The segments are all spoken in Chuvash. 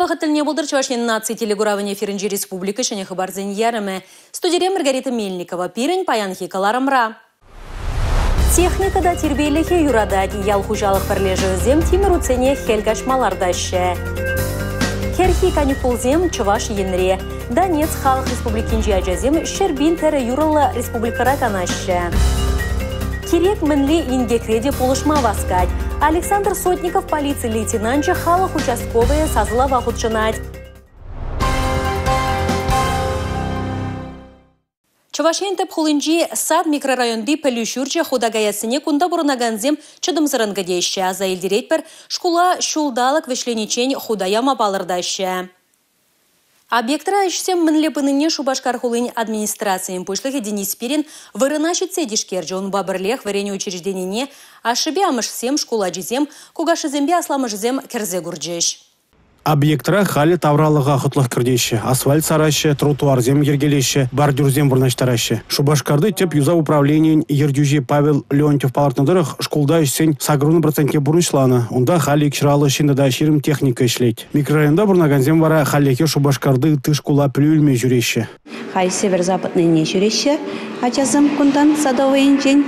Вӑхӑт тӗлне пултӑр Чӑваш Ен наци телекуравӗн эфирӗнчи республика ҫӗнӗ хыпарсен ярӑмӗ. Студире Маргарита Мельникова. Пирӗн паянхи кӑларӑмра. Техника та тирпейлӗхе юратать. Ял хуҫалӑх пӗрлешӗвӗсем тимӗр утсене хӗл каҫма лартаҫҫӗ. Кӗрхи каникулсем Чӑваш Енре. Донецк халӑх республикинчи ачасем 100 000 тӗрӗ юрӑллӑ республикӑра канаҫҫӗ. Кирек мӗнле инкекре те пулӑшма васкать. Александр Сотников полици лейтенанчӗ халӑх участковӑйӗ сасӑлава хутшӑнать. Чӑваш Ен тӗп хулинчи Сад микрорайонти пӗлӳ ҫурчӗ хута каяссине кунта пурӑнакансем чӑтӑмсӑррӑн кӗтеҫҫӗ. Аса илтеретпӗр, шкула ҫулталӑк вӗҫлениччен хута яма палӑртаҫҫӗ. Объектра ӗҫсем мӗнле пынине Шупашкар хулин администрацийӗн пуҫлӑхӗ Денис Спирин вырӑна ҫитсе тишкерчӗ. Унпа пӗрлех вӗренӳ учрежденине ашшӗпе амӑшсем, шкул ачисем, кукашшӗсемпе асламӑшӗсем кӗрсе курчӗҫ. Объектра халӗ тавралӑха хӑтлӑх кӗртеҫҫӗ, асфальт сараҫҫӗ, тротуарсем йӗркелеҫҫӗ, бордюрсем вырнаҫтараҫҫӗ. Шупашкарти тӗп юсав управленийӗн ертӳҫи Павел Леонтьев палӑртнӑ тӑрӑх, шкулта ӗҫсен 80 процентне пурнӑҫланӑ. Унта халӗ 250 ҫын тата 20 техника ӗҫлет. Микрорайонта пурӑнакансем вара хальлӗхе Шупашкарти ытти шкула пӗлӳ илме ҫӳреҫҫӗ. Халь северо-западныйне ҫӳреҫҫӗ ачасем кунтан Садовӑйӗнчен.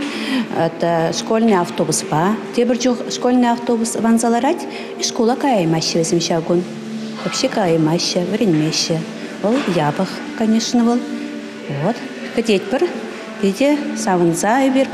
Это школьный автобуспа. Тепӗр чух школьный автобус ванса ларать, и шкула каяймаҫҫӗ вӗсем ҫав кун. Вообще каяймаҫҫӗ, вӗренмеҫҫӗ. Вӑл япӑх, конечно, вӑл. Вот, кӗтетпӗр. Питӗ савӑнса эпир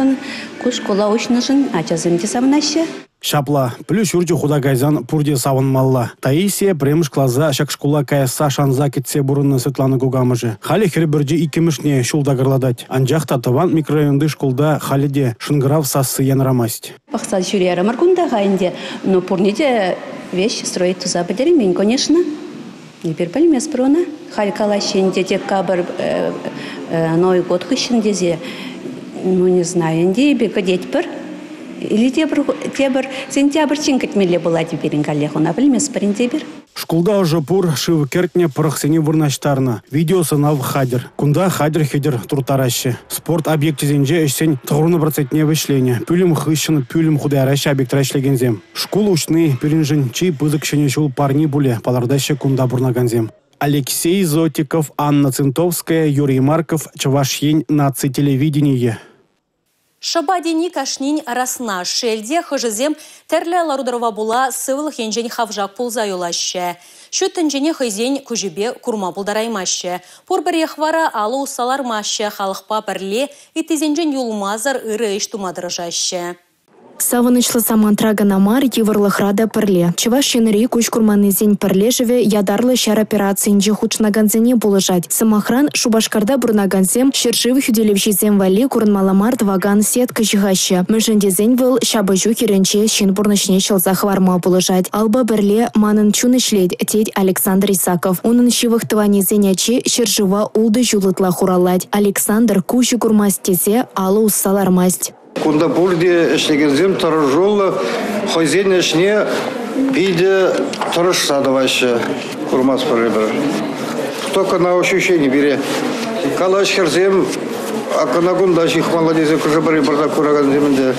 ку шкула уҫнӑшӑн ачасем те савӑнаҫҫӗ. Ҫапла, пӗлӳ ҫурчӗ хута кайсан пурте савӑнмалла. Таисия пӗрремӗш класа ҫак шкула каясса шанса кӗтсе пурӑннӑ Светлана кукамӑшӗ. Халӗ хӗр пӗрчи иккӗмӗшне ҫул такӑрлатать. Анчах та тӑван микрорайонти шкулта халӗ те шӑнкӑрав сасси янӑрамасть. Пӑхса ҫӳрерӗмӗр кунта-ха ӗнтӗ. Но пурне те веҫ строить туса пӗтермен, конечно. Эпир пӗлместпӗр ӑна. Халь калаҫҫӗ ӗнтӗ декабрь Новый год хыҫҫӑн тесе. Ну, не знаю ӗнтӗ, эпир кӗтетпӗр. Или тепӗр, тепӗр сентябрьччен кӗтмелле пулать пирӗн каллех ӑна пӗлместпӗр ӗнтӗ эпир. Шкулта ӑшӑ пур, шыв кӗртнӗ, пӑрӑхсене вырнаҫтарнӑ. Видеосӑнав хатӗр. Кунта хатӗр-хӗтӗр турттараҫҫӗ. Спорт объекчӗсенче ӗҫсен 90 процентне вӗҫленӗ. Пӳлӗм хыҫҫӑн пӳлӗм хута яраҫҫӗ объектра ӗҫлекенсем. Шкул уҫни пирӗншӗн чи пысӑк Ҫӗнӗ ҫул парни пулӗ, палӑртаҫҫӗ кунта пурӑнакансем. Алексей Зотиков, Анна Цинтовская, Юрий Марков, Чӑваш Ен наци телевиденийӗ. Шӑпа тени кашнин расна. Шел те, хӑшӗсем тӗрлӗ лару-тӑрӑва пула сывлӑх енчен хавшак пулса юлаҫҫӗ. Ҫут тӗнчене хӑйсен куҫӗпе курма пултараймаҫҫӗ. Пур-пӗрех вара алӑ усса лармаҫҫӗ, халӑхпа пӗрле ыттисенчен юлмасӑр ырӑ ӗҫ тума тӑрӑшаҫҫӗ. Савӑнӑҫлӑ самантра кӑна мар, йывӑрлӑхра та пӗрле. Чӑваш Енри куҫ курманнисен пӗрлешӗвӗ ятарлӑ ҫар операцийӗнче хутшӑнакансене пулӑшать. Сӑмахран, Шупашкарта пурӑнакансем ҫӗршыв хӳтӗлевҫисем валли курӑнмалла мар тӑвакан сетка ҫыхаҫҫӗ. Мӗншӗн тесен вӑл ҫапӑҫу хирӗнче ҫын пурнӑҫне ҫӑлса хӑварма пулӑшать. Алпа пӗрле манӑн чун ӗҫлет, тет Александр Исаков. Унӑн ҫывӑх тӑванӗсен ачи ҫӗршыва ултӑ ҫул ытла хураллать. Александр куҫӗ курмасть тесе алӑ усса лармасть. Кунта пурте ӗҫлекенсем тӑрӑшуллӑ, хӑйсен ӗҫне питӗ тӑрӑшса тӑваҫҫӗ. Курмастпӑр эпир. Только на ощущение пире. Калаҫ хӗрсем, акӑна кунта ҫыхмалла тесе хӑшӗ-пӗри пырса куракансем ӗнтӗ.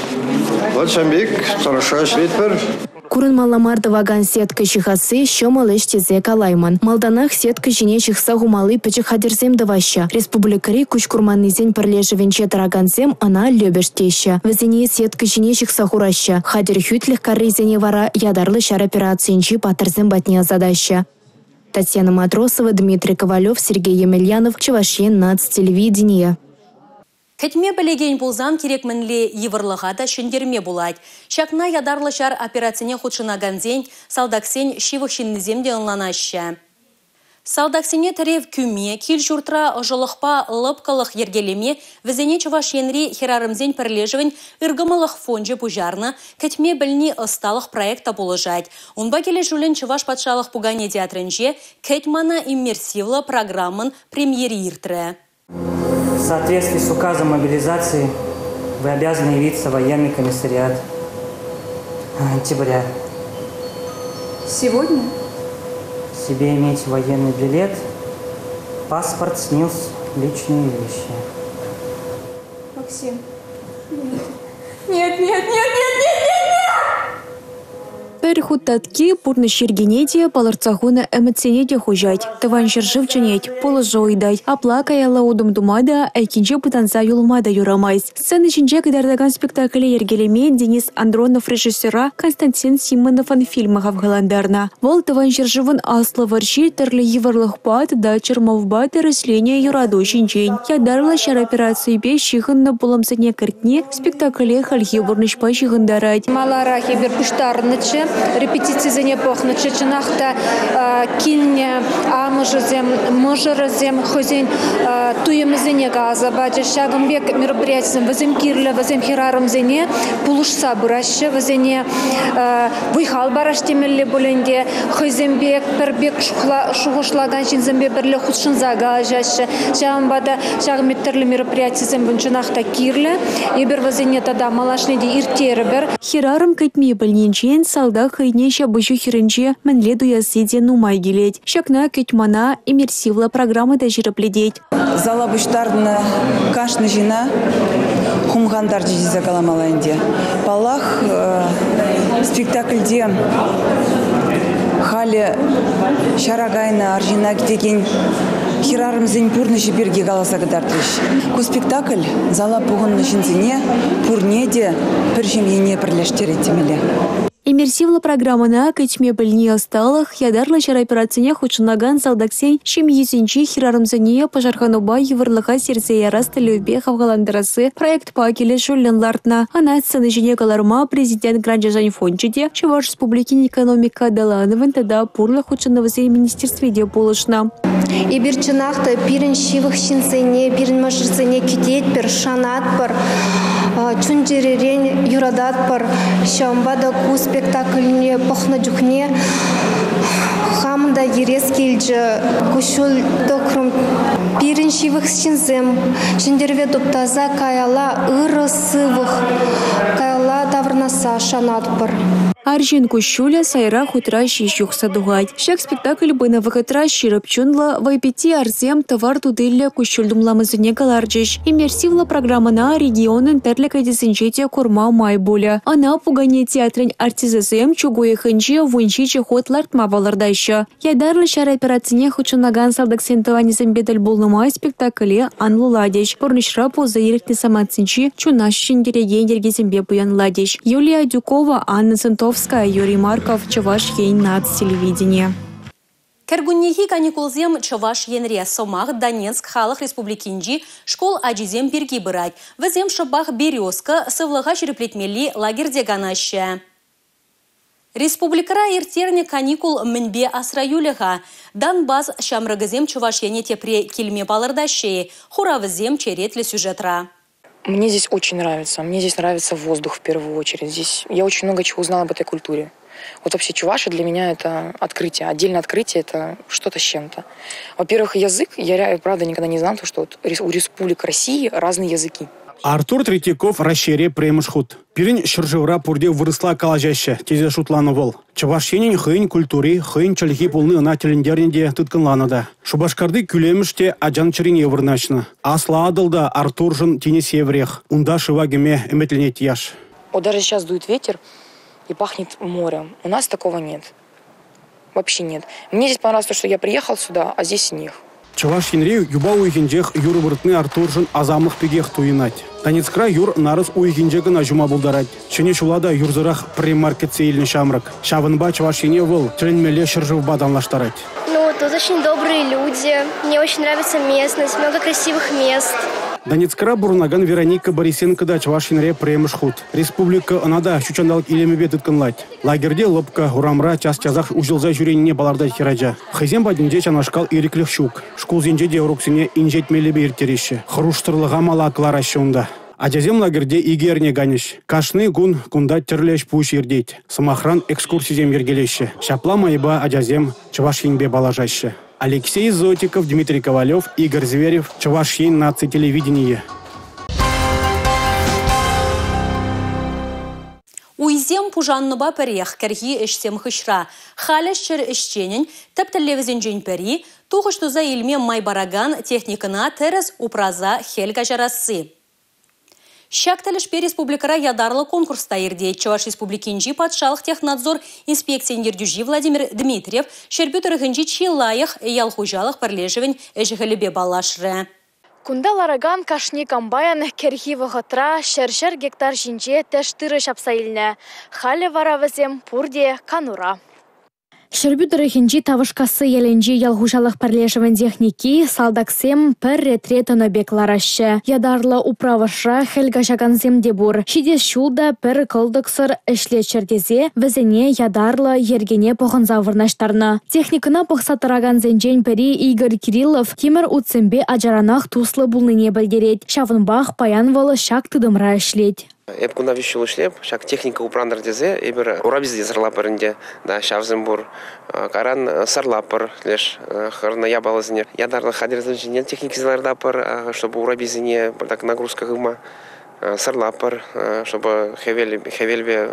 Вот ҫавӑн пек тӑрӑшса ӗҫлетпӗр. Курӑнмалла мар тӑвакан сетка ҫыхасси ҫӑмӑл ӗҫ тесе калаймӑн. Малтанах сетка ҫине ҫыхса хумалли пӗчӗк хатӗрсем тӑваҫҫӗ. Республикӑри куҫ курманнисен пӗрлешӗвӗнче тӑракансем ӑна лӗпӗш теҫҫӗ. Вӗсене сетка ҫине ҫыхса хураҫҫӗ. Хатӗр хӳтлӗх каррисене вара ятарлӑ ҫар операцийӗнчи паттӑрсем патне ӑсатаҫҫӗ. Татьяна Матросова, Дмитрий Ковалев, Сергей Емельянов, Чӑваш Ен наци телевиденийӗ. Кӗтме пӗлекен пулсан кирек мӗнле йывӑрлӑха та ҫӗнтерме пулать. Ҫакна ятарлӑ ҫар операцине хутшӑнакансен, салтаксен ҫывӑх ҫыннисем те ӑнланаҫҫӗ. Салтаксене тӗрев кӳме, кил-ҫуртра ӑшӑлӑхпа лӑпкӑлӑх йӗркелеме вӗсене Чӑваш Енри хӗрарӑмсен пӗрлешӗвӗн ыркӑмӑллӑх фончӗ пуҫарнӑ «Кӗтме пӗлни ӑсталӑх» проект та пулӑшать. Унпа килӗшӳллӗн Чӑваш патшалӑх пукане театрӗнче «Кӗт мана» иммерсивлӑ программӑн премьери иртрӗ. В соответствии с указом мобилизации вы обязаны явиться в военный комиссариат октября. Сегодня? Себе иметь военный билет, паспорт, СНИЛС, личные вещи. Максим, нет. Нет, нет, нет, нет, нет, нет, нет! Пӗр хут татки пурнӑҫ йӗркине те, палӑртса хунӑ ӗмӗтсене те хуҫать. Тӑван ҫӗршыв чӗнет, пулӑшу ыйтать. Апла каялла утӑм тума та, айккинче пытанса юлма та юрамасть. Сцена ҫинче кӑтартакан спектакле йӗркелеме Денис Андронов режиссера Константин Симоновӑн фильмӗ хавхалантарнӑ. Вӑл Тӑван ҫӗршывӑн Аслӑ вӑрҫи тӗрлӗ йывӑрлӑхпа тата чӑрмавпа тӗрӗсленӗ юрату ҫинчен. Ятарлӑ ҫар операцийӗпе ҫыхӑннӑ пулӑмсене кӗртни спектакле хальхи пурнӑҫпа ҫыхӑнтарать. Маларах эпир пуҫтарӑннӑччӗ, репетицисене пӑхнӑччӗ. Чӑнах та килнӗ амӑшӗсем, мӑшӑрӗсем хӑйсен туйӑмӗсене каласа пачӗҫ. Ҫакӑн пек мероприятисем вӗсем кирлӗ, вӗсем хӗрарӑмсене пулӑшса пыраҫҫӗ, вӗсене вӑй-хал параҫ темелле пуль ӗнтӗ. Хӑйсемпе пӗр пек шухӑшлакан ҫынсемпе пӗрле хутшӑнса калаҫаҫҫӗ. Ҫавӑнпа та ҫакӑн пек тӗрлӗ мероприятисем чӑнах та кирлӗ. Эпир вӗсене тата малашне те ирттерӗпӗр. Хӗрарӑм кӗтме пӗлнинчен салтак хӑйне ҫапӑҫу хирӗнче мӗнле туясси те нумай килет. Ҫакна «Кӗт мана» иммерсивлӑ программа та ҫирӗплетет. Зала пуҫтарнӑ кашни ҫынна хумхантарчӗ тесе каламалла ӗнтӗ. Паллах, спектакльте халӗ ҫара кайнӑ арҫынна кӗтекен хӗрарӑмсен пурнӑҫӗ пирки каласа кӑтартрӗҫ. Ку спектакль зала пухӑннӑ ҫынсене пурне те пӗр ҫемьене пӗрлештерет темелле. Иммерсивлӑ программӑна кӗтме пӗлни ӑсталӑх, ятарлӑ ҫар операцине хутшӑнакан салтаксен ҫемйисенчи хӗрарӑмсене пӑшӑрханупа йывӑрлӑха сирсе ярас тӗллевпе хавхалантарасси проектпа килӗшӳллӗн лартнӑ. Ӑна сцена ҫине кӑларма Президент гранчӗсен фончӗ те, Чӑваш Республикин экономика аталанӑвӗн тата пурлӑх хутшӑнӑвӗсен министерстви те пулӑшнӑ. Эпир чӑнах та пирӗн ҫывӑх ҫынсене, пирӗн мӑшӑрсене кӗтетпӗр, шанатпӑр, чун-чӗререн юрататпӑр. Ҫавӑнпа та ку спектакльне пӑхнӑ чухне хамӑн та йӗрес килчӗ, куҫҫуль тӑкрӑм. Пирӗн ҫывӑх ҫынсем ҫӗнтерӗве туптаса каялла ырӑ, сывӑх каялла таврӑнасса шанатпӑр. Арҫын куҫҫулӗ сайра хутра ҫеҫ юхса тухать. Ҫак спектакль пынӑ вӑхӑтра ҫирӗп чунлӑ, вӑйпитти арсем тӑвар тутиллӗ куҫҫуль тумламӗсене кӑларчӗҫ. Иммерсивлӑ программӑна регионӑн тӗрлӗ кӗтесӗнче те курма май пулӗ. Ӑна Пукане театрӗн артисчӗсем чӳк уйӑхӗнче 17 хут лартма палӑртаҫҫӗ. Ятарлӑ ҫар операцине хутшӑнакан салтаксен тӑванӗсемпе тӗл пулнӑ май спектакле анлӑлатӗҫ, пурнӑҫра пулса иртнӗ самантсенчи чуна ҫӗҫентерекен йӗркесемпе пуянлатӗҫ. Юлия Адюкова, Анна Сентовская, Юрий Марков, Чӑваш Ен наци телевиденийӗ. Кӗркуннехи каникулсем Чӑваш Енре. Сӑмах Донецк Халӑх Республикинчи шкул ачисем пирки пырать. Вӗсем шӑпах «Березка» сывлӑха ҫирӗплетмелли лагерьте канаҫҫӗ. Республикӑра ирттернӗ каникул мӗнпе асра юлӗ-ха? Донбасс ҫамрӑкӗсем Чӑваш Ене тепре килме палӑртаҫҫӗ-и? Хуравӗсем черетлӗ сюжетра. Мне здесь очень нравится. Мне здесь нравится воздух в первую очередь. Здесь я очень много чего узнала об этой культуре. Вот вообще чуваши для меня это открытие. Отдельное открытие – это что-то с чем-то. Во-первых, язык. Я правда никогда не знала, что вот у республик России разные языки. Артур Третьяков Раҫҫейре пӗрремӗш хут. Пирӗн ҫӗршывра пурте вырӑсла калаҫаҫҫӗ тесе шутланӑ вӑл. Чӑваш Енӗн хӑйӗн культури, хӑйӗн чӗлхи пулни ӑна тӗлӗнтернӗ те, тыткӑнланӑ та. Шупашкарти кӳлемӗш те ачан чӗрине вырнаҫнӑ. Аслӑ Атӑл та Артуршӑн тинӗс евӗрех. Унта шыва кӗме ӗмӗтленет яш. Вот даже сейчас дует ветер и пахнет морем. У нас такого нет. Вообще нет. Мне здесь понравилось то, что я приехал сюда, а здесь снег. Чӑваш Енре юпа уйӑхӗнчех юр выртни Артуршӑн асамлӑх пекех туйӑнать. Донецкра юр нарӑс уйӑхӗнче кӑна ҫума пултарать. Ҫӗнӗ ҫула та юрсӑрах пӗрре мар кӗтсе илнӗ ҫамрӑк. Ҫавӑнпа Чӑваш Ене вӑл тӗлӗнмелле ҫӗршывпа танлаштарать. Ну, тут очень добрые люди. Мне очень нравится местность, много красивых мест. Донецкра пурӑнакан Вероника Борисенко та Чӑваш Енре пӗрремӗш хут. Республика ӑна та ҫутҫанталӑк илемӗпе тыткӑнлать. Лагерьте лӑпкӑ, урамра час-часах уҫӑлса ҫӳренине палӑртать хӗрача. Хӑйсем патӗнче ҫавнашкал ирӗклӗх ҫук. Шкулсенче те уроксене инҫет мелӗпе ирттереҫҫӗ. Хӑрушсӑрлӑха мала кӑлараҫҫӗ унта. Ачасем лагерьте икӗ эрне канӗҫ. Кашни кун кунта тӗрлӗ ӗҫ-пуҫ иртет. Сӑмахран, экскурсисем йӗркелеҫҫӗ. Ҫапла майпа ачасем Чӑваш Енпе паллашаҫҫӗ. Алексей Зотиков, Дмитрий Ковалев, Игорь Зверев, Чӑваш Ен наци телевиденийӗ. Уйсем пушаннӑпа пӗрех кӗрхи ӗҫсем хыҫра. Халӗ ҫӗр ӗҫченӗн тӗп тӗллевӗсенчен пӗри тухӑҫ туса илме май паракан техникӑна тӗрӗс упраса хӗл каҫарасси. Ҫак тӗлӗшпе республикӑра ятарлӑ конкурс та иртет. Чӑваш Республикинчи патшалӑх технадзор инспекцийӗн ертӳҫи Владимир Дмитриев Ҫӗрпӳ тӑрӑхӗнчи чи лайӑх ял хуҫалӑх пӗрлешӗвӗн ӗҫӗ-хӗлӗпе паллашрӗ. Кунта ларакан кашни комбайн кӗрхи вӑхӑтра ҫӗр-ҫӗр гектар ҫинче тӗш тырӑ ҫапса илнӗ. Халӗ вара вӗсем пурте канура. Ҫӗрпӳ тӑрӑхӗнчи Тавӑшкасси ялӗнчи ял хуҫалӑх пӗрлешӗвӗн техники салтаксем пӗр ретре тӑнӑ пек лараҫҫӗ. Ятарлӑ управӑшра хӗл каҫакансем те пур. Ҫитес ҫул та пӗр кӑлтӑксӑр ӗҫлеччӗр тесе вӗсене ятарлӑ йӗркене пӑхӑнса вырнаҫтарнӑ. Техникӑна пӑхса тӑракансенчен пӗри Игорь Кириллов тимӗр утсемпе ачаранах туслӑ пулнине пӗлтерет. Ҫавӑнпах паян вӑл ҫак тытӑмра ӗҫлет. Эп кунта 3 ҫул ӗҫлеп, ҫак техника упрантӑр тесе эпир ураписене сӑрлапӑр ӗнтӗ. Да, ҫавсем пур. Каран сӑрлапӑр леш хӑрнӑ япаласене. Ятарлӑ хатӗрсем ҫине техникисене лартапӑр, чтобы ураписене так нагрузка хывма сӑрлапӑр, чтобы хӗвелпе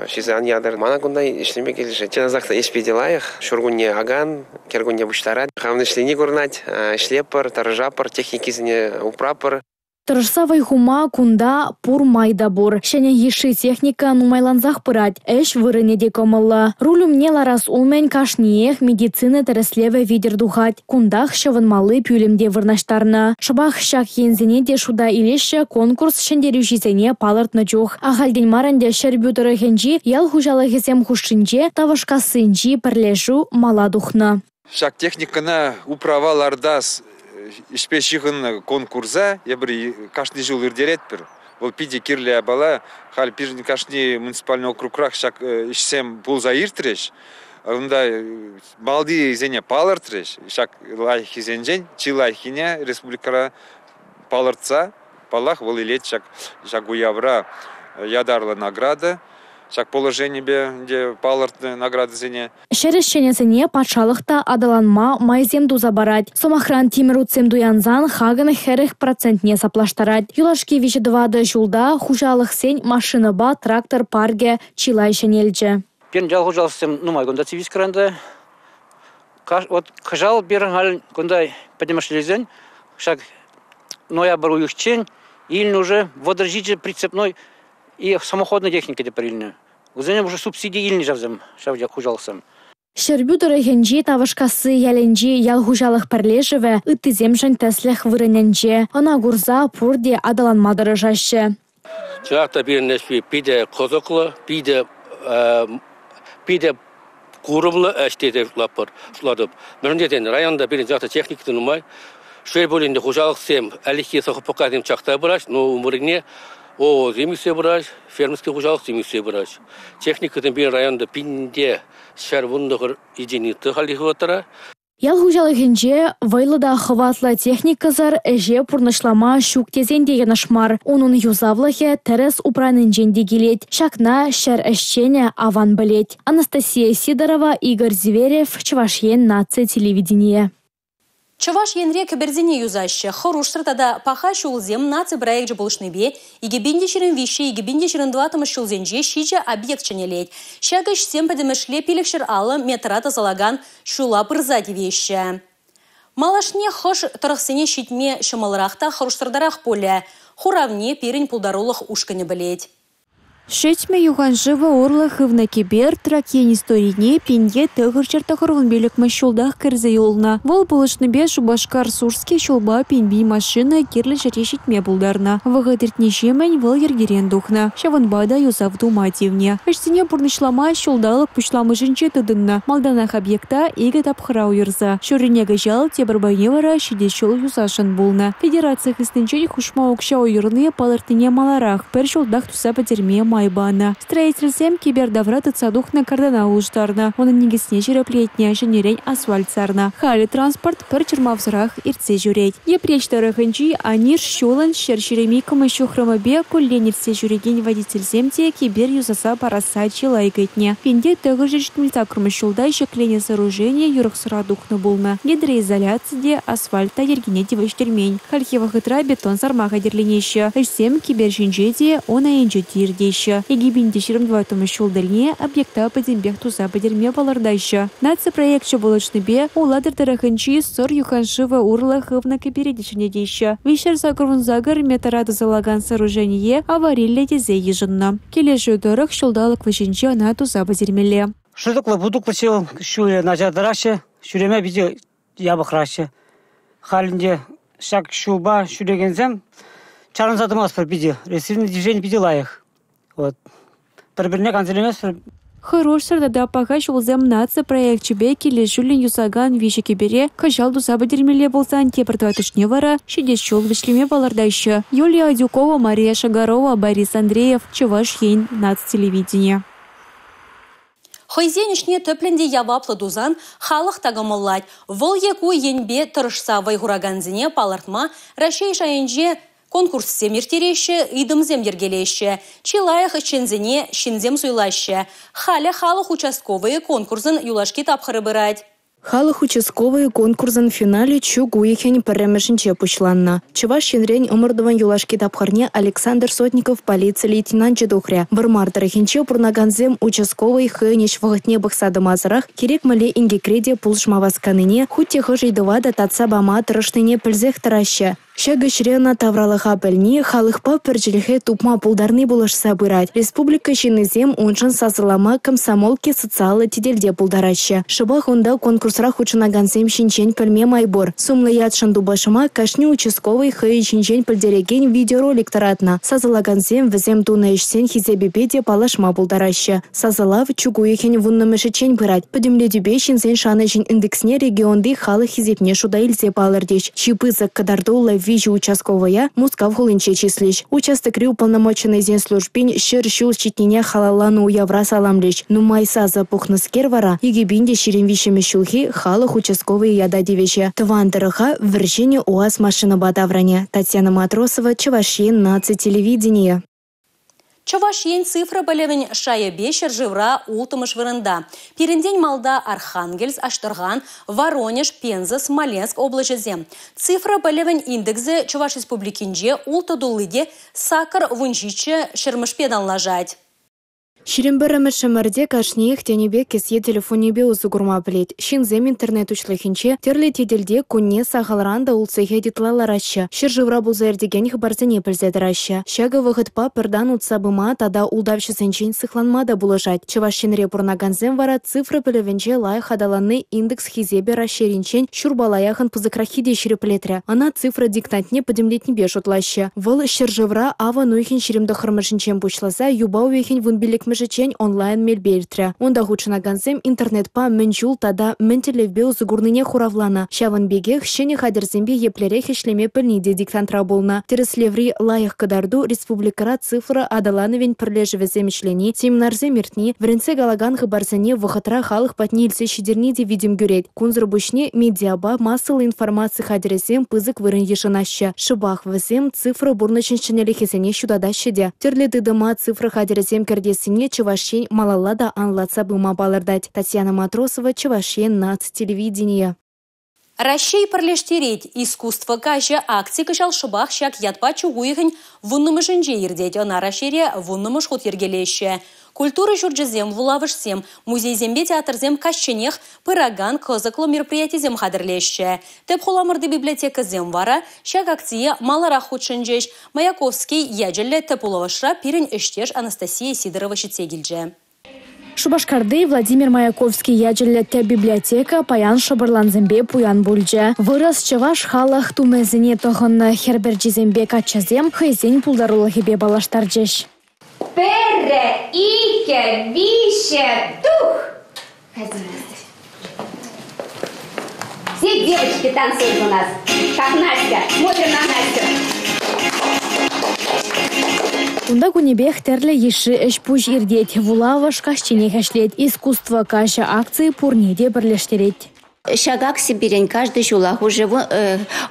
ҫисе ан ятӑр. Мана кунта ӗҫлеме килӗшет. Чӑнахах та ӗҫ питӗ лайӑх. Ҫуркунне акан, кӗркунне пуҫтарать. Хамӑн ӗҫлени курӑнать. Ӗҫлеппӗр, тӑрӑшапӑр, техникисене упрапӑр. Тӑрӑшса вӑй хума кунта пур май та пур. Ҫӗнӗ йышши техника нумайлансах пырать. Ӗҫ вырӑнӗ те кӑмӑллӑ. Руль умне ларас умӗн кашниех медицина тӗрӗслевӗ витӗр тухать. Кунтах ҫӑвӑнмалли пӳлӗм те вырнаҫтарнӑ. Шӑпах ҫак енсене те шута илеҫҫӗ конкурс ҫӗнтерӳҫисене палӑртнӑ чух. Ахальтен мар ӗнтӗ Ҫӗрпӳ тӑрӑхӗнчи ял хуҫалӑхӗсем хушшинче Тавӑшкассинчи пӗрлешӳ мала тухнӑ. Ҫак техникӑна управа лартас ӗҫпе ҫыхӑннӑ конкурса эпир кашни ҫул ирттеретпӗр. Вӑл питӗ кирлӗ япала. Халь пирӗн кашни муниципальный округрах ҫак ӗҫсем пулса иртрӗҫ. Унта малтисене палӑртрӗҫ. Ҫак лайӑххисенчен чи лайӑххине республикӑра палӑртса, паллах, вӑл илет ҫак уявра ятарлӑ награда. Ҫак положенипе ӗнтӗ палӑртнӑ наградӑсене. Ҫӗр ӗҫченӗсене патшалӑх та аталанма майсем туса парать. Сӑмахран, тимӗр утсем туянсан хакӑн 40 процентне саплаштарать. Юлашки 3-4 ҫулта хуҫалӑхсен машинӑпа трактор паркӗ чылай ҫӗнелчӗ. Пирӗн ял хуҫалӑхсем нумай кунта Цивильскран та. Вот кӑҫал пирӗн халь кунта пӗтӗмӗшлесен ҫак ноябрь уйӑхчен илнӗ уже 37 прицепной и самоходная техника тепӗр илнӗ. Вӗсене уже субсиди илнӗ ҫавсем, ҫав хуҫалӑхсем. Ҫӗрпӳ тӑрӑхӗнчи Тавӑшкасси ялӗнчи ял хуҫалӑх пӗрлешӗвӗ ыттисемшӗн тӗслӗх вырӑнӗнче. Ӑна курса пурте аталанма тӑрӑшаҫҫӗ. Чӑнах та пирӗн ӗҫ питӗ кӑсӑклӑ, питӗ курӑмлӑ ӗҫ тесе шутлатӑп. Мӗншӗн тесен районта пирӗн чӑнах та техника нумай. Шел пулин те хуҫалӑхсем ӗлӗкхи СХПКсем чакса пыраҫ, но ун вырӑнне ОООсем ӳссе пыраҫ, фермерский хуҫалӑхсем ӳссе пыраҫ. Техникӑсем пирӗн районта 1119 единица хальхи вӑхӑтра. Ял хуҫалӑхӗнче вӑйлӑ та хӑватлӑ техникӑсӑр ӗҫе пурнӑҫлама ҫук тесен те йӑнӑш мар. Унӑн юсавлӑхӗ тӗрӗс упранинчен те килет. Ҫакна ҫӗр ӗҫченӗ аван пӗлет. Анастасия Сидорова, Игорь Зверев, Чӑваш Ен наци телевиденийӗ. Чӑваш Енре кӗперсене юсаҫҫӗ. Хӑрушсӑр тата паха ҫулсем наци проекчӗ пулӑшнипе 2023-2024 ҫулсенче 7 объект ҫӗнелет. Ҫак ӗҫсем пӗтӗмӗшле 550 метра тӑсӑлакан ҫула пырса тивеҫҫӗ. Малашне хӑш тӑрӑхсене ҫитме ҫӑмӑлрах та хӑрушсӑртарах пулӗ. Хуравне пирӗн пултарулӑх ушкӑнӗ пӗлет. Шетмӗ юханшывӗ урлӑ хывнӑ кӗпер Трак ен историне 1995 ҫултах кӗрсе юлнӑ. Вӑл пулӑшнипе Шупашкар-Сурски ҫулпа пин-пин машина кирлӗ ҫӗре ҫитме пултарнӑ. Вӑхӑт иртнӗҫемӗн вӑл йӗркерен тухнӑ. Ҫавӑнпа та юсав тума тивнӗ. Ӗҫсене пурнӑҫлама ҫулталӑк пуҫламӑшӗнче тытӑннӑ. Малтанах объекта икӗ тапхӑра уйӑрса. Ҫуррине кӑҫал, тепӗр пайне вара ҫитес ҫул юсасшӑн пулнӑ. Федераци хыснинчен хушма укҫа уйӑрни палӑртнине маларах пӗр ҫултах туса пӗтерме май панӑ. Строительсем кӗпер-тавра тытса тухнӑ картана улӑштарнӑ, унӑн никӗсне ҫирӗплетнӗ, ҫӗнӗрен асфальт сарнӑ. Халӗ транспорт пӗр чӑрмавсӑрах иртсе ҫӳрет. Йӗпреҫ тӑрӑхӗнчи Аниш ҫулӑн 122 ҫухрӑмӗпе куллен иртсе ҫӳрекен водительсем те кӗпер юсаса парасса чылай кӗтнӗ. 1978 ҫулта ҫӗкленӗ сооружени юрӑхсӑра тухнӑ пулнӑ. Гидроизоляци те, асфальт та йӗркене тивӗҫтермен. Хальхи вӑхӑтра бетон сарма хатӗрленеҫҫӗ. Ӗҫсем кӗпер ҫинче те, ун айӗнче те иртеҫҫӗ. тӑваҫҫӗ. 2024 ҫул тӗлне объекта пӗтӗмпех туса пӗтерме палӑртаҫҫӗ. Наци проекчӗ пулӑшнипе Улатӑр тӑрӑхӗнчи Сӑр юханшывӗ урлӑ хывнӑ кӗпере те ҫӗнетеҫҫӗ. 388 метра тӑсӑлакан сооружение авариллӗ тесе йышӑннӑ. Килӗшӳ тӑрӑх ҫулталӑк вӗҫӗнче ӑна туса пӗтермелле. Шӑтӑклӑ-путӑклӑ ҫулӗ начар тӑраҫҫӗ, ҫӳреме питӗ япӑхраҫҫӗ. Халь ӗнтӗ ҫак ҫулпа ҫӳрекенсем чарӑнса тӑмастпӑр питӗ. Сирӗн движени питӗ лайӑх. Вот. Пӗр-пӗрне кансӗрлеместпӗр. Хӑрушсӑр тата паха ҫулсем наци проекчӗпе килӗшӳллӗн юсакан виҫӗ кӗпере кӑҫал туса пӗтермелле пулсан тепӗр тӑваттӑшне вара ҫитес ҫул вӗҫлеме палӑртаҫҫӗ. Юлия Адюкова, Мария Шагарова, Борис Андреев, Чӑваш Ен, наци телевиденийӗ. Хӑйсен ӗҫне тӗплӗн те яваплӑ тусан халӑх та кӑмӑллать. Вӑл е ку енпе тӑрӑшса вӑй хуракансене палӑртма Раҫҫей шайӗнче конкурссем ирттереҫҫӗ, ыйтӑмсем йӗркелеҫҫӗ. Чи лайӑх ӗҫченсене ҫынсем суйлаҫҫӗ. Халӗ халӑх участковӑйӗ конкурсӑн юлашки тапхӑрӗ пырать. Халӑх участковӑйӗ конкурсӑн финалӗ чӳк уйӑхӗн пӗрремӗшӗнче пуҫланнӑ. Чӑваш Енрен ӑмӑртӑвӑн юлашки тапхӑрне Александр Сотников полици лейтенанчӗ тухрӗ. Вӑрмар тӑрӑхӗнче пурӑнакансем участковӑй хӑйӗн ӗҫ вӑхӑтне пӑхса тӑмасӑрах кирек мӗнле инкекре те пулӑшма васканине, хуть те хӑш ыйтӑва та татса пама тӑрӑшнине пӗлсех тӑраҫҫӗ. Ҫак ӗҫре ӑна тавралӑха пӗлни, халӑхпа пӗр чӗлхе тупма пултарни пулӑшса пырать. Республика ҫыннисем уншӑн сасӑлама «Комсомолки» социаллӑ тетелте пултараҫҫӗ. Шӑпах унта конкурсра хутшӑнакансем ҫинчен пӗлме май пур. Сумлӑ ятшӑн тупӑшма кашни участковӑй хӑйӗн ҫинчен пӗлтерекен видеоролик тӑратнӑ. Сасӑлакансем вӗсем тунӑ ӗҫсен хисепӗпе те паллашма пултараҫҫӗ. Сасӑлав чӳк уйӑхӗн 10-мӗшӗччен пырать. Пӗтӗмлетӳпе ҫынсен шанӑҫӗн индексне регионти халӑх хисепне шута илсе палӑртӗҫ. Чи пысӑк кӑтартуллӑ виҫӗ участковӑя Мускав хулинче чыслӗҫ. Участокри уполномоченнӑйсен службин 100 ҫул ҫитнине халалланӑ уявра саламлӗҫ. Нумай сасӑ пухнӑскер вара 2023 ҫулхи халӑх участковӑйӗ ята тивӗҫӗ. Тӑван тӑрӑха вӗр-ҫӗнӗ УАЗ машинӑпа таврӑнӗ. Татьяна Матросова, Чӑваш Ен наци телевиденийӗ. Чӑваш Ен цифра пӗлӗвӗн шайӗпе ҫӗршывра улттӑмӗш вырӑнта. Пирӗнтен малта Архангельск, Аҫтӑрхан, Воронеж, Пенза, Смоленск облаҫӗсем. Цифра пӗлӗвӗн индексӗ Чӑваш Республикинче улттӑ тулли те 8,17 ҫӗрмӗшпе танлашать. 21-мӗш ӗмӗрте кашниех тенӗ пек кӗсье телефонӗпе усӑ курма пӗлет. Ҫынсем интернет уҫлӑхӗнче, тӗрлӗ тетелте кунне сахалран та 6 сехет ытла лараҫҫӗ. Ҫӗршывра пулса иртекен хыпарсене пӗлсе тӑраҫҫӗ. Ҫакӑ вӑхӑтпа пӗр тан утса пыма тата ултавҫӑсенчен сыхланма та пулӑшать. Чӑваш Енре пурӑнакансем вара цифра пӗлӗвӗнче лайӑх аталанни индекс хисепӗ Раҫҫейринчен ҫурпала яхӑн пысӑкраххи те ҫирӗплетрӗ. Ӑна цифра диктантне пӗтӗмлетнипе шутлаҫҫӗ. Вӑл ҫӗршывра авӑн уйӑхӗн 29-мӗшӗнчен пуҫласа юпа уйӑхӗн 15-мӗшӗччен онлайн мелпе иртрӗ. Унта хутшӑнакансем интернетпа мӗн чул тата мӗн тӗллевпе усӑ курнине хуравланӑ. Ҫавӑн пекех ҫӗнӗ хатӗрсемпе еплерех ӗҫлеме пӗлни те диктантра пулнӑ. Тӗрӗслеври лайӑх кӑтарту республикӑра цифра аталанӑвӗн пӗрлешӗвӗсем ӗҫлени, семинарсем иртни, вӗрентсе калакан хыпарсене вӑхӑтра халӑх патне илсе ҫитерни те витӗм кӳрет. Кунсӑр пуҫне медиапа массӑллӑ информаци хатӗрӗсем пысӑк вырӑн йышӑнаҫҫӗ. Шӑпах вӗсем цифра пурнӑҫӗн ҫӗнӗлӗхӗсене ҫутатаҫҫӗ те. Тӗрлӗ тытӑма цифра хатӗрӗсем кӗртессине Чӑваш Ен малалла та анлӑлатса пыма палӑртать. Татьяна Матросова, Чӑваш Ен наци телевиденийӗ. Раҫҫей пӗрлештерет искусство каҫӗ акци кӑҫал шӑпах ҫак ятпа чӳк уйӑхӗн 10-мӗшӗнче иртет. Ӑна Раҫҫейре 10-мӗш хут йӗркелеҫҫӗ. Культура ҫурчӗсем, вулавӑшсем, музейсемпе театрсем каҫченех пыракан кӑсӑклӑ мероприятисем хатӗрлеҫҫӗ. Тӗп хуламӑрти библиотекӑсем вара ҫак акцие маларах хутшӑнчӗҫ. Маяковский ячӗллӗ тӗп вулавӑшра пирӗн ӗҫтеш Анастасия Сидорова ҫитсе килчӗ. Шупашкарти Владимир Маяковский ячӗллӗ тӗп библиотека паян шӑпӑрлансемпе пуян пулчӗ. Вырӑс, чӑваш халӑх тумӗсене тӑхӑннӑ хӗр пӗрчисемпе каччӑсем хӑйсен пултарулӑхӗпе паллаштарчӗҫ. Пӗрре, иккӗ, виҫҫӗ, тух! Все девочки танцуют у нас, как Настя. Смотрим на Настю. Унта кунӗпех тӗрлӗ йышши ӗҫ-пуҫ иртет. Вулавӑш каҫченех ӗҫлет. Искусство каҫӗ акци пурне те пӗрлештерет. Ҫак акци пирӗн каждый ҫулах уже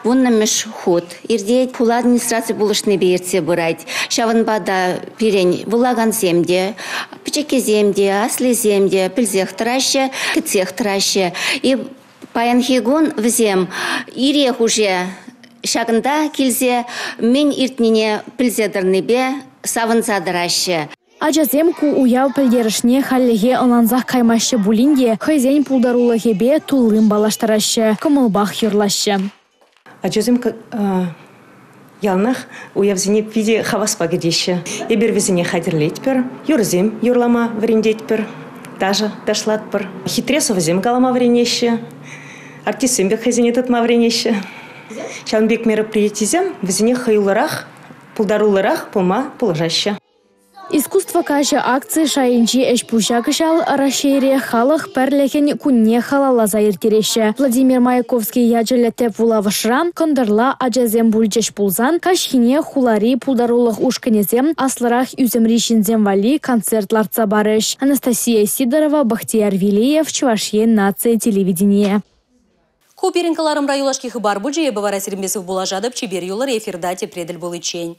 вуннӑмӗш хут иртет. Хула администраци пулӑшнипе иртсе пырать. Ҫавӑнпа та пирӗн вулакансем те, пӗчӗккисем те, аслисем те пӗлсех тӑраҫҫӗ, кӗтсех тӑраҫҫӗ. И паянхи кун вӗсем ирех уже ҫакӑнта килсе мӗн иртнине пӗлсе тӑнипе савӑнса тӑраҫҫӗ. Ачасем ку уяв пӗлтерӗшне хальлӗхе ӑнлансах каймаҫҫӗ пулин те хӑйсен пултарулӑхӗпе туллин паллаштараҫҫӗ, кӑмӑлпах юрлаҫҫӗ. Ачасем яланах уявсене питӗ хаваспа кӗтеҫҫӗ. Эпир вӗсене хатӗрлетпӗр, юрӑсем юрлама вӗрентетпӗр, ташӑ ташлатпӑр. Хитре сӑвӑсем калама вӗренеҫҫӗ, артистсем пек хӑйсене тытма вӗренеҫҫӗ. Ҫавӑн пек мероприятисем вӗсене хӑюллӑрах, пултаруллӑрах пулма пулӑшаҫҫӗ. Искусство каҫӗ акци шайӗнчи ӗҫ-пуҫа кӑҫал Раҫҫейре Халӑх пӗрлӗхӗн кунне халалласа ирттереҫҫӗ. Владимир Маяковский ячӗллӗ тӗп вулавӑшра кӑнтӑрла ачасем пулчӗҫ пулсан, каҫхине хулари пултарулӑх ушкӑнӗсем аслӑрах ӳсӗмри ҫынсем валли концерт лартса парӗҫ. Анастасия Сидорова, Бахтияр Вилеев, Чӑваш Ен наци телевиденийӗ. Ку пирӗн кӑларӑмра юлашки хыпар пулчӗ. Эпӗ вара сирӗнпе сывпуллашатӑп. Чипер юлӑр эфирта тепре тӗл пуличчен.